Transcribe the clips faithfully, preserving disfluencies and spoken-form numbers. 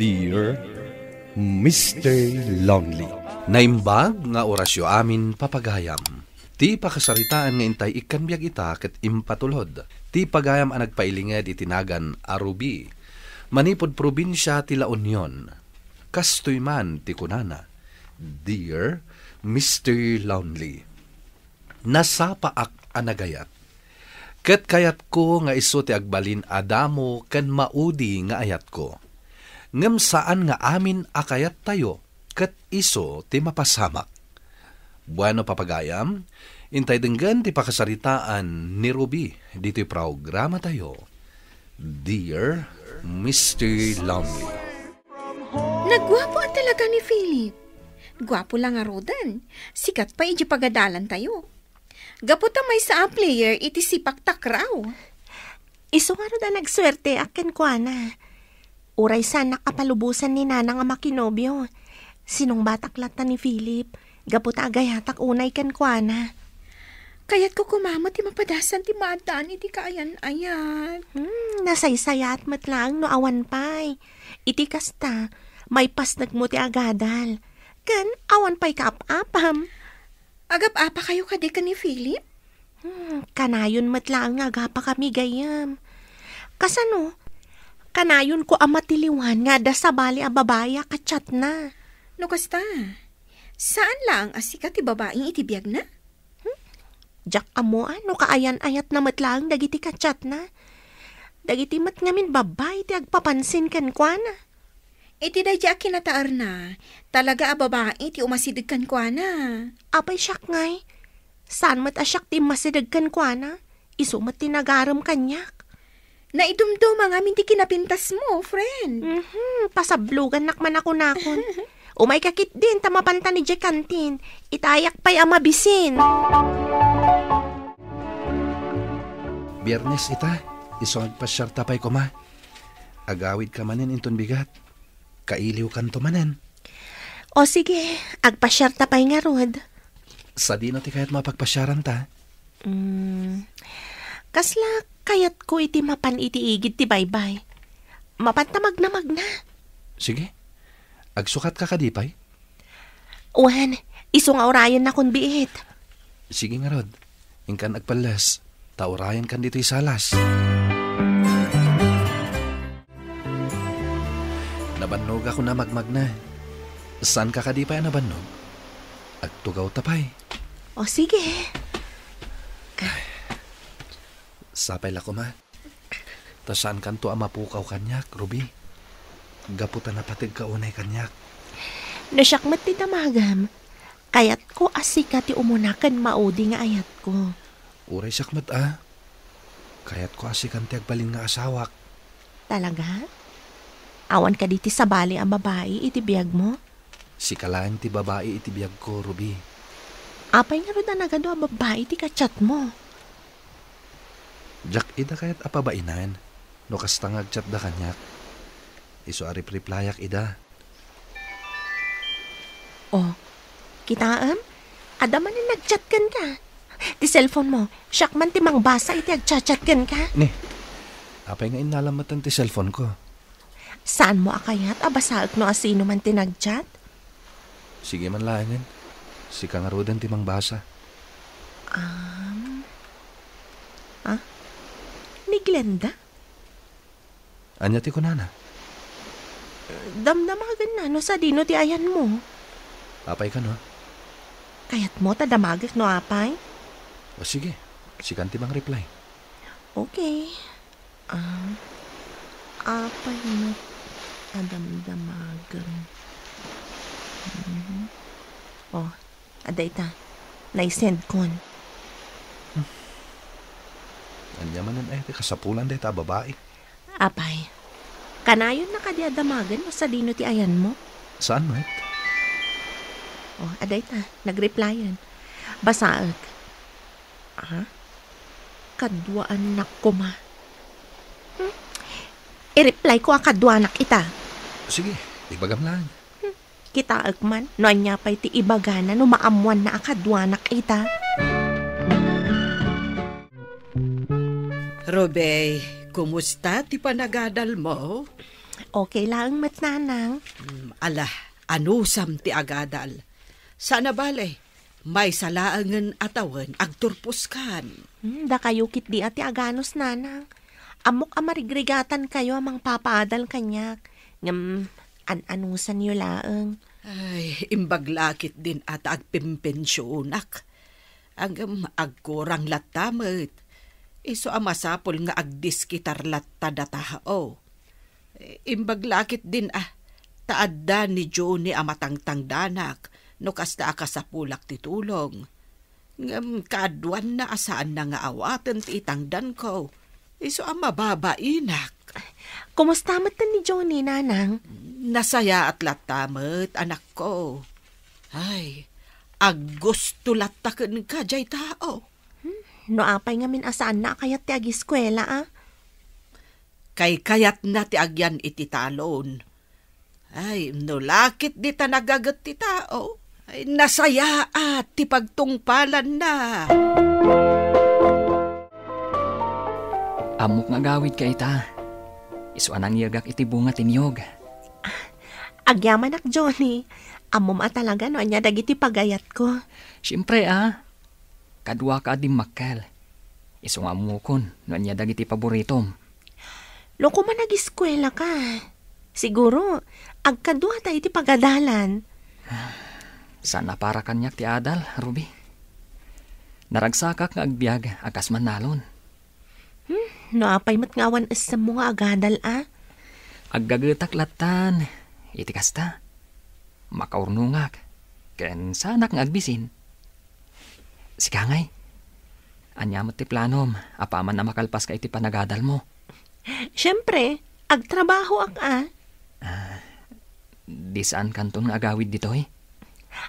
Dear Mister Lonely. Naimbag nga orasyo amin, papagayam. Ti pakasaritaan nga intay ikkan biag ita ket impatulod ti pagayam a nagpailinged iti nagan a Ruby, manipud probinsia ti La Union. Kastoy man ti kunana, "Dear Mister Lonely, nasapaak a nagayat, ket kayatko nga isu ti agbalin a damo ken maudi nga ayatko. Ngem saan nga amin a kayattayo ket isu ti mapasamak." Bueno, papagayam, intay denggen ti pakasaritaan ni Ruby ditoy programatayo, Dear Mister Lonely. Nagguapo a talaga ni Philip. Guapo la ngaruden. Sikat pay idiay pagadalantayo. Gapu ta maysa a player iti sipak takraw. Isu ngarud a nagsuerteak kenkuana. Uray saannak a palubosan ni Nanang a makinobio. Sinungbatak latta ni Philip, gapu ta agayatak unay kenkuana. Kayatko koma met ti mapadasan ti maaddaan iti kaayan-ayat. Hmm, nasaysayaat met laeng no awan pay. Iti kasta, maipasnekmo ti agadal. Ken awan pay kaap-apam. Agap-apakayo kadi ken ni Philip? Hmm, kanayon met laeng nga agapakami gayyem. Kasano? Kanayonko a matiliwan nga adda sabali a babai a ka-chatna. No kasta, saan laeng a sika ti babai iti biagna? Hmm? Diak ammo a no kaayan-ayatna met laeng dagiti ka-chatna. Dagiti met ngamin babbai ti agpapansin kenkuana. Iti daydi a kinataarna, talaga a babai ti umasideg kenkuana. Apay siak ngay? Saan met a siak ti immasideg kenkuana? Isu met ti nagarem kaniak. Naidumduma ngamin ti kinapintasmo, friend. Mhm, pasablogannak man a kunakon. Umayka ketdin ta mapantan idiay kantin. Itayak pay a mabisin. Biernes ita, isu agpasiarta pay koma. Agawidka manen inton bigat. Kailiwkanto manen. O sige, agpasiarta pay ngarud. Sadino ti kayatmo a pagpasiaranta? Mm, kasla kayatko iti mapan iti igid ti baybay. Mapanta magnamagna. Sige. Agsukatka kadi pay? Wen, isu nga urayennakon biit. Sige ngarud. Inkan agpelles, ta urayenkan ditoy salas. Nabannogakon a magmagna. Saanka kadi pay a nabannog? Agtugawta pay. O, sige. Sapay la koma. Ta saankanto a mapukaw kaniak, Ruby. Gapu ta napategka unay kaniak. No siak met ti damagem, kayatko a sika ti umuna ken maudi nga ayatko. Uray siak met a. Kayatko a sikan ti agbalin nga asawak. Talaga? Awan kadi ti sabali a babai iti biagmo? Sika laeng ti babai iti biagko, Ruby. Apay ngarud a nagadu a babbai ti ka-chatmo? Diak ida kayat a pabainen no kasta nga agchatda kaniak. Isu a rip-replayak ida. O, kitaem? Adda manen nagchat kenka. Ti cellphone mo, siak man ti mangbasa iti agchat-chat kenka. Ni, apay nga innalam metten ti cellphone ko? Saanmo a kayat a basaek no asino man ti nagchat? Sige man laengen. Sika ngaruden ti mangbasa. Um, ah? Ni Glenda? Ania ti kunana? Damdamagenna no sadino ti ayanmo. Apay kano? Kayatmo ta damagek no apay? O sige, sikan ti mangreply. Okay. Ah, apay met a damdamagem. Mhm. Oh, adda ita. Naisendkon. Ania manen aya ti kasapulan dayta a babai? Apay, kanayonna kadi a damagen no sadino ti ayanmo? Saan met? Oh, adda ita, nagreplyan. Basaek. Ah? Kaduaannak koma. Hmm? I-reply ko a kaduanak ita. Sige, ibagam lang. Hmm. Kitaek man no ania pay ti ibagana no maammoanna a kaduanak ita. Rubey, kumusta ti panagadalmo? Okay laeng met, Nanang. Hmm, ala, anusam ti agadal. Saan a bale, maysa laengen a tawen agturposkan. Hmm, dakayo ketdi a ti aganus, Nanang. Ammok a marigrigatankayo a mangpapaadal kaniak. Ngem, an-anusanyo laeng. Ay, imbag la ketdin a ta agpimpensionak. Ngem agkurang latta met. Isu a masapul nga agdiskitar latta datao. Imbag la ketdin a ta adda ni Johnny a matangtangdanak no kasta a kasapulak ti tulong. Ngem kaaduanna a saanna nga awaten ti itangdanko. Isu a mababainak. Kumusta met ni Johnny, Nanang? Nasayaat latta met, anakko. Ay, aggusto latta kenka jay tao. Hmm, no apay ngamin a saanna a kayat ti agiskuela, a? Kaykayatna ti agyan iti talon. Ay, no la ketdi ta nagaget ti tao, ay, nasayaat ti pagtungpalanna. Ammok nga agawidka ita. Isu a nangyegak iti bunga ti niyog. Agyamanak, Johnny. Ammom a talaga no ania dagiti pagayatko. Siempre, a. Kaduaka a dimmakkel. Isu nga ammokon no ania dagiti paboritom. No koma nagiskuelaka, siguro, agkaduata iti pagadalan. Saan a para kaniak ti adal, Ruby. Naragsakak nga agbiag a kas mannalon. Hmm, no apay met nga awan essemmo nga agadal, a? Aggagetak lattan iti kasta. Makaurnongak, ken saanak nga agbisin. Sika ngay, ania met ti planom apaman a makalpaska iti panagadalmo? Siempre, agtrabahoak, a. Ah, di saankanton nga agawid ditoy?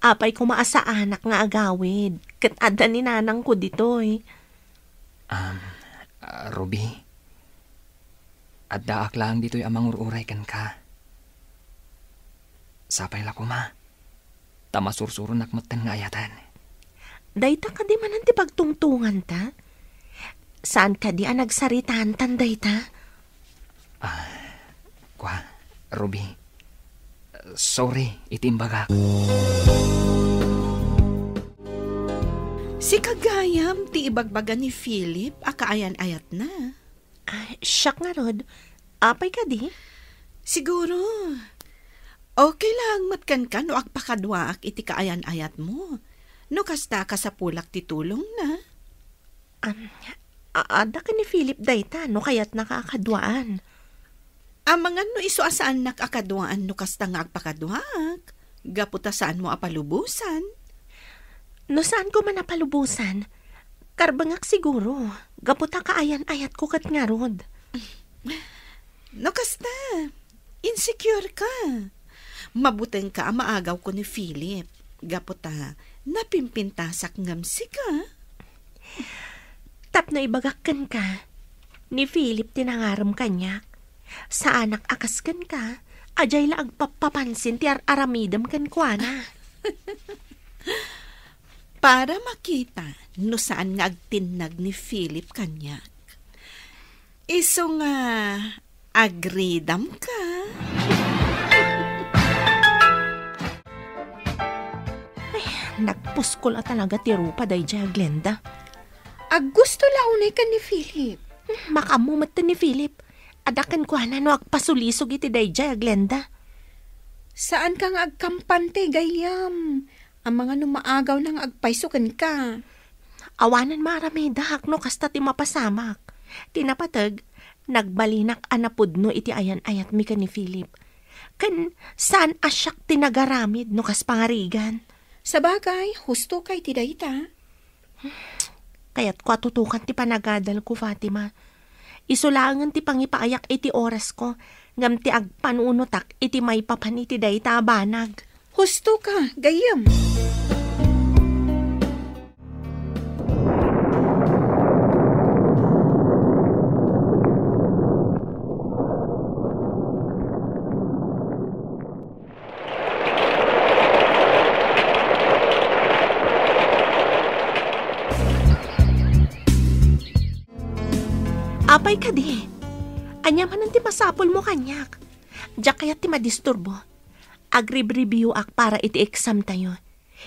Apay koma a saanak nga agawid, ket adda ni nanangko ditoy. Am, ah, Ruby, addaak laeng ditoy a mangur-uray kenka. Sapay la koma, ta masursuronak metten nga ayaten. Dayta kadi manen ti pagtungtunganta? Saan kadi a nagsaritaantan dayta? Ah, kua, Ruby, sorry iti imbagak. Sika gayam ti ibagbaga ni Philip a kaayan-ayatna. Ah, siak ngarud. Apay kadi? Siguro, okay laeng met kenka no agpakaduaak iti kaayan-ayatmo. No kasta, kasapulak ti tulongna. Am, a-, adda ken ni Philip dayta no kayatnaka a kaduaan. Amangan no isu a saannak a kaduaan no kasta nga agpakaduaak, gapu ta saanmo a palubosan. No saanko man a palubosan, karbengak siguro, gapu ta kaayan-ayatko ket ngarud. No kasta, insecure ka. Mabutengka a maagawko ni Philip, gapu ta napimpintasak ngem sika. Tapno ibagak kenka, ni Philip ti nangarem kaniak. Saanak a kas kenka, a diay la agpappapansin ti ar-aramidem kenkuana. Para makita no saan nga agtinnag ni Philip kaniak. Isu nga agridam ka. Ay, nagpuskol a talaga ti rupa daydiay a Glenda. Aggusto la unay ken ni Philip. Hmm, makaammo met ni Philip. Adda kenkuana no agpasulisog iti daydiay a Glenda. Saanka nga agkampante, gayyem. Amangan no maagawna nga agpayso kenka. Awanen maaramidak no kasta ti mapasamak. Ti napateg, nagbalinak a napudno iti ayan-ayatmi ken ni Philip. Ken saan a siak ti nagaramid no kas pangarigan. Sabagay, husto ka iti dayta. Kayatko a tutukan ti panagadalko, Fatima. Isu laengen ti pangipaayak iti orasko, ngem ti agpanunotak iti maipapan iti dayta a banag. Husto ka, gayyem. Apay kadi? Ania manen ti masapulmo kaniak? Diak kayat ti madisturbo. Agribribioak para iti exam tayo.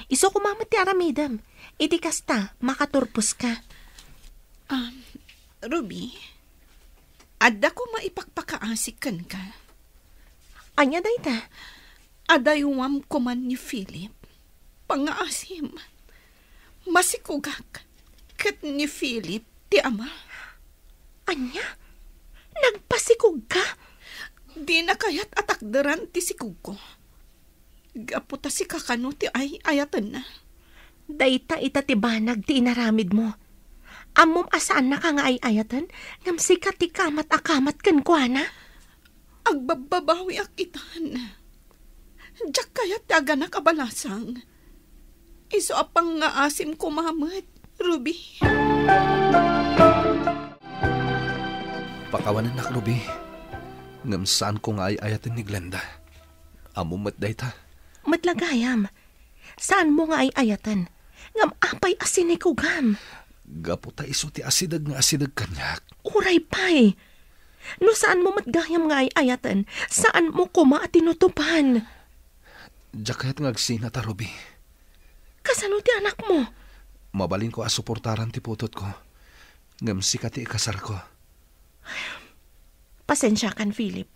Isu koma met ti aramidem. Iti kasta, makaturposka. Um, Ruby, adda koma ipakpakaasi kenka. Ania dayta? Adaywam koman ni Philip. Pangngaasim. Masikogak ket ni Philip ti ama. Ania? Nagpasikogka? Dina kayat a takderan ti sikogko. Gapu ta sika kano ti ay-ayatenna. Dayta ita ti banag ti inaramidmo. Ammom a saannaka nga ay-ayaten, ngem sika ti kamat a kamat kenkuana. Agbabbabawiak itan. Diak kayat ti aganak a balasang. Isu a pangngaasim koma met, Ruby. Pakawanennak, Ruby. Ngem saanko nga ay-ayaten ni Glenda. Ammom met dayta. Met la gayam. Saanmo nga ay-ayaten. Ngem apay a sinikogam? Gapu ta isu ti asideg nga asideg kaniak. Uray pay. No saanmo met gayam nga ay-ayaten, saanmo koma a tinutopan. Diak kayat nga agsinata, Ruby. Kasano ti anakmo? Mabalinko a suportaran ti putotko. Ngem sika ti ikasarko. Pasensiakan, Philip.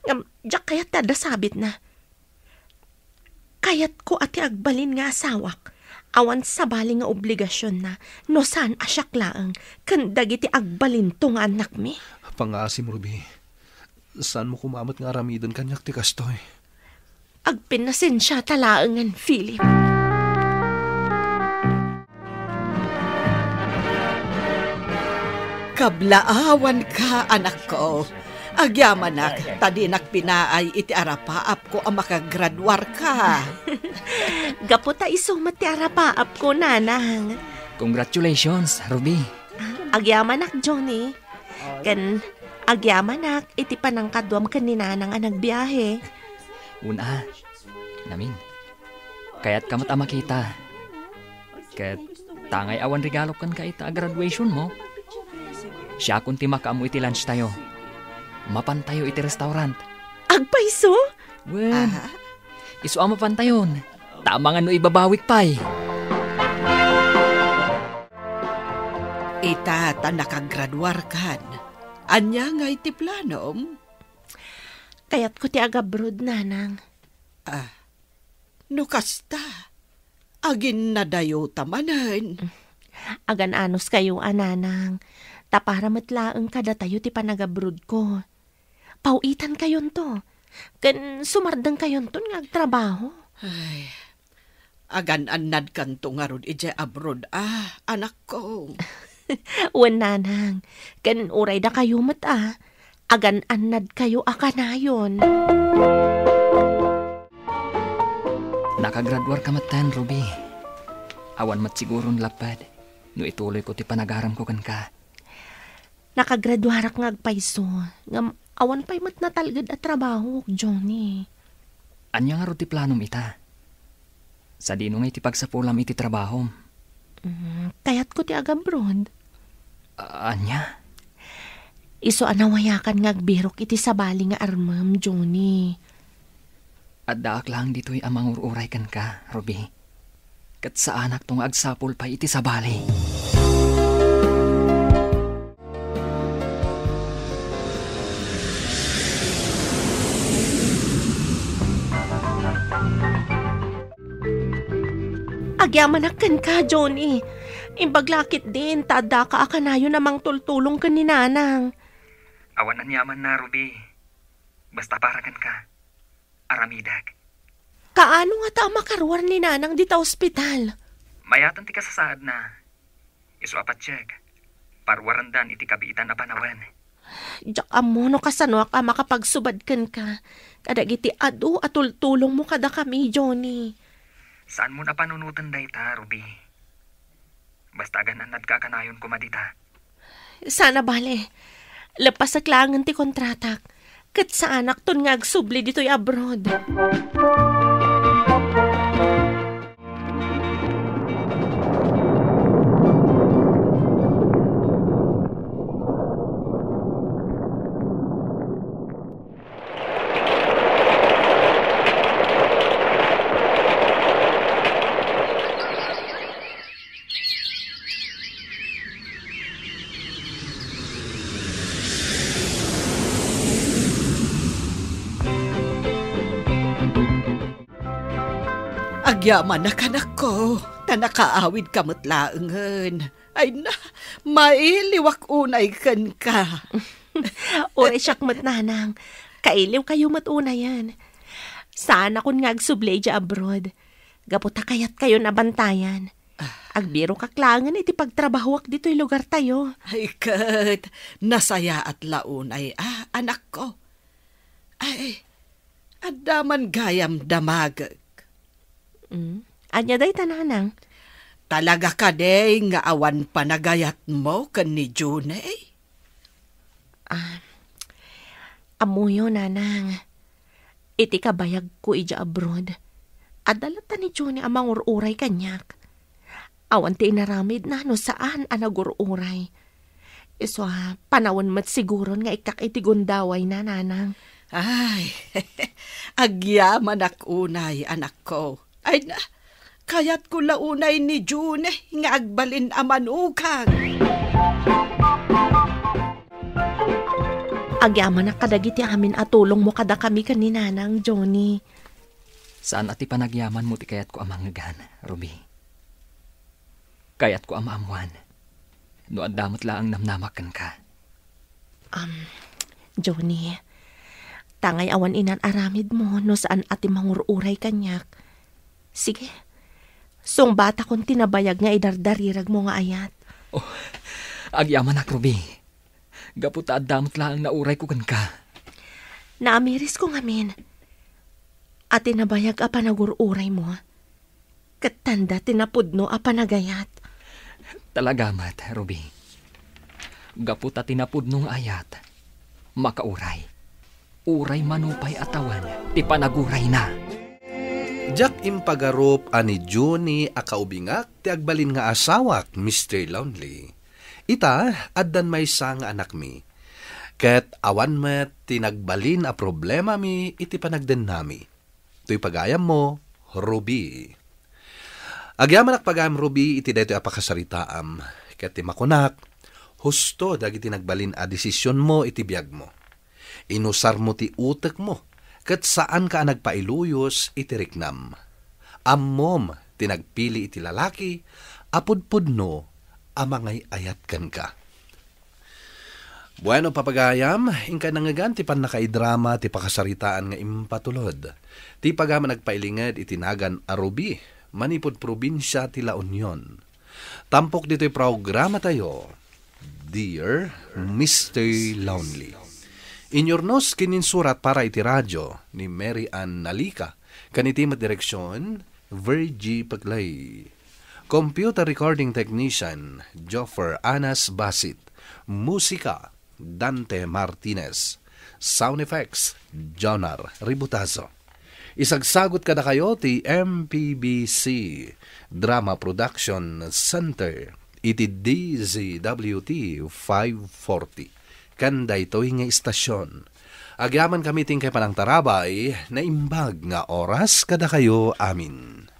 Ngem diak kayat ti adda sabitna. Kayatko a ti agbalin nga asawak, awan sabali nga obligasionna no saan a siak laeng ken dagiti agbalinto nga annakmi. Pangngaasim, Ruby. Saanmo koma met nga aramiden kaniak ti kastoy. Agpinnasensiata laengen, Philip. Kablaawanka, anakko. Agyamanak ta dinak pinaay iti arapaapko a makagraduarka. Gapu ta isu met ti arapaapko, nanang. Congratulations, Ruby. Agyamanak, Johnny. Ken agyamanak iti panangkaduam ken ni nanang a nagbiahe. Una, namin. Kayatka met a makita. Ket tangay awan regalok kenka ita a graduationmo. Siakon ti makaammo iti lunch tayo. Mapantayo iti restaurant. Agpayso? Wen, Ah? isu a mapantayon. Ta amangan no ibabawik pay. Ita ta nakagraduarkan. Ania ngay ti planom? Kayatko ti agabroad, nanang. Ah, no kasta, aginnadayo ta manen. Agan-anos kayo a, nanang. Ta para met laeng kadatayo ti panagabroadko. Pawiitankayonto. Ken sumardengkayonton nga agtrabaho. Ay, agan-annadkanto ngarud idiay abroad, ah, anakko. Wen, nanang. Ken uray dakayo met, ah, agan-annadkayo a kanayon. Nakagraduarka metten, Ruby. Awan met siguron lapped no ituloyko ti panagaramko kenka. Nakagraduarak nga agpayso, ngem awan pay met natalged a trabahok, Johnny. Ania ngarud ti planom ita? Sadino ngay ti pagsapulam iti trabahom? Mm, kayatko ti agabroad. A-, ania? Isu a nawayakan nga agbirok iti sabali nga armem, Johnny. Addaak laeng ditoy a mangur-uray kenka, Ruby. Ket saanakto nga agsapul pay iti sabali. Agyamanak kenka, Johnny. Imbag la ketdin ta addaka a kanayon a mangtultulong ken ni Nanang. Awan aniamanna, Ruby. Basta para kenka. Aramidek. Kaano ngata a makaruar ni Nanang dita ospital? Mayaten ti kasasaadna. Isu a patiek, paruarendan iti kabiitan a panawen. Diak ammo no kasanoak a makapagsubad kenka kadagiti adu a tultulongmo kadakami, Johnny. Saanmon a panunoten dayta, Ruby. Basta agan-annadka a kanayon koma dita. Saan a bale. Leppasek laengen ti kontratak. Ket saanakton nga agsubli ditoy abroad. Agyamanak, anakko, ta nakaawidka met laengen. Ay na, mailiwak unay kenka. Uray siak met, nanang. Kailiwkayo met unayen. Saanakon nga agsubli idiay abroad. Gapu ta kayatkayon a bantayan. Agbirokak laengen iti pagtrabahoak ditoy lugartayo. Ay ket, nasayaat la unay a, anakko. Ay, adda man gayam damagek. Mm. Ania dayta, nanang? Talaga kadi nga awan panagayatmo ken ni Junie? Ah, ammoyo, nanang. Iti kabayagko idiay abroad, adda latta ni Junie a mangur-uray kaniak. Awan ti inaramidna no saan a nagur-uray. Isu a, panawen met siguron nga ikkak iti gundawayna, nanang. Ay, agyamanak unay, anakko. Ay na, kayatko la unay ni Junie nga agbalin a manukang. Agyamanak kadagiti amin a tulongmo kadakami ken ni Nanang, Johnny. Saan a ti panagyamanmo ti kayatko a mangngegan, Ruby. Kayatko a maammoan no adda met laeng namnamak kenka. Um, Johnny, tangay awan inan aramidmo no saan a ti mangur-uray kaniak. Sige, sungbatakon ti nabayag nga idardariragmo nga ayat. Oh, agyamanak, Ruby. Gapu ta adda met laeng naurayko kenka. Naamirisko ngamin a ti nabayag a panagur-uraymo ket tanda ti napudno a panagayat. Talaga met, Ruby. Gapu ta ti napudno nga ayat, makauray. Uray manupay a tawen ti panagurayna. Diak impagarup a ni Junie a kaubingak ti agbalin nga asawak, Mister Lonely. Ita, addan maysa nga anakmi. Ket awan met ti nagbalin a problemami iti panagdennami. Toy pagayammo, Ruby. Agyamanak pagayam, Ruby, iti daytoy a pakasaritaam. Ket ti makunak, husto dagiti nagbalin a desisionmo iti biagmo. Inusarmo ti utekmo, ket saanka a nagpailuyos iti riknam. Ammom ti nagpili iti lalaki a pudpudno a mangay-ayat kenka. Bueno, papagayam, inkay nangngegan ti pannakaidrama ti pakasaritaan nga impatulod. Ti pagayam a nagpailinged iti nagan a Ruby, manipud probinsia ti La Union. Tampok ditoy programatayo, Dear Mister Lonely. Inyurnos ken insurat para iti radio ni Mary Ann Nalica, ken iti met direksion, Virgie Peclay. Computer recording technician, Joffer Anas Basit. Musika, Dante Martinez. Sound effects, Jonar Ributazo. Isagsagot kadakayo ti M P B C Drama Production Center iti D Z W T five forty. Ken daytoy nga istasyon, agyamankami ti inkay panangtarabay, naimbag nga oras kadakayo amin.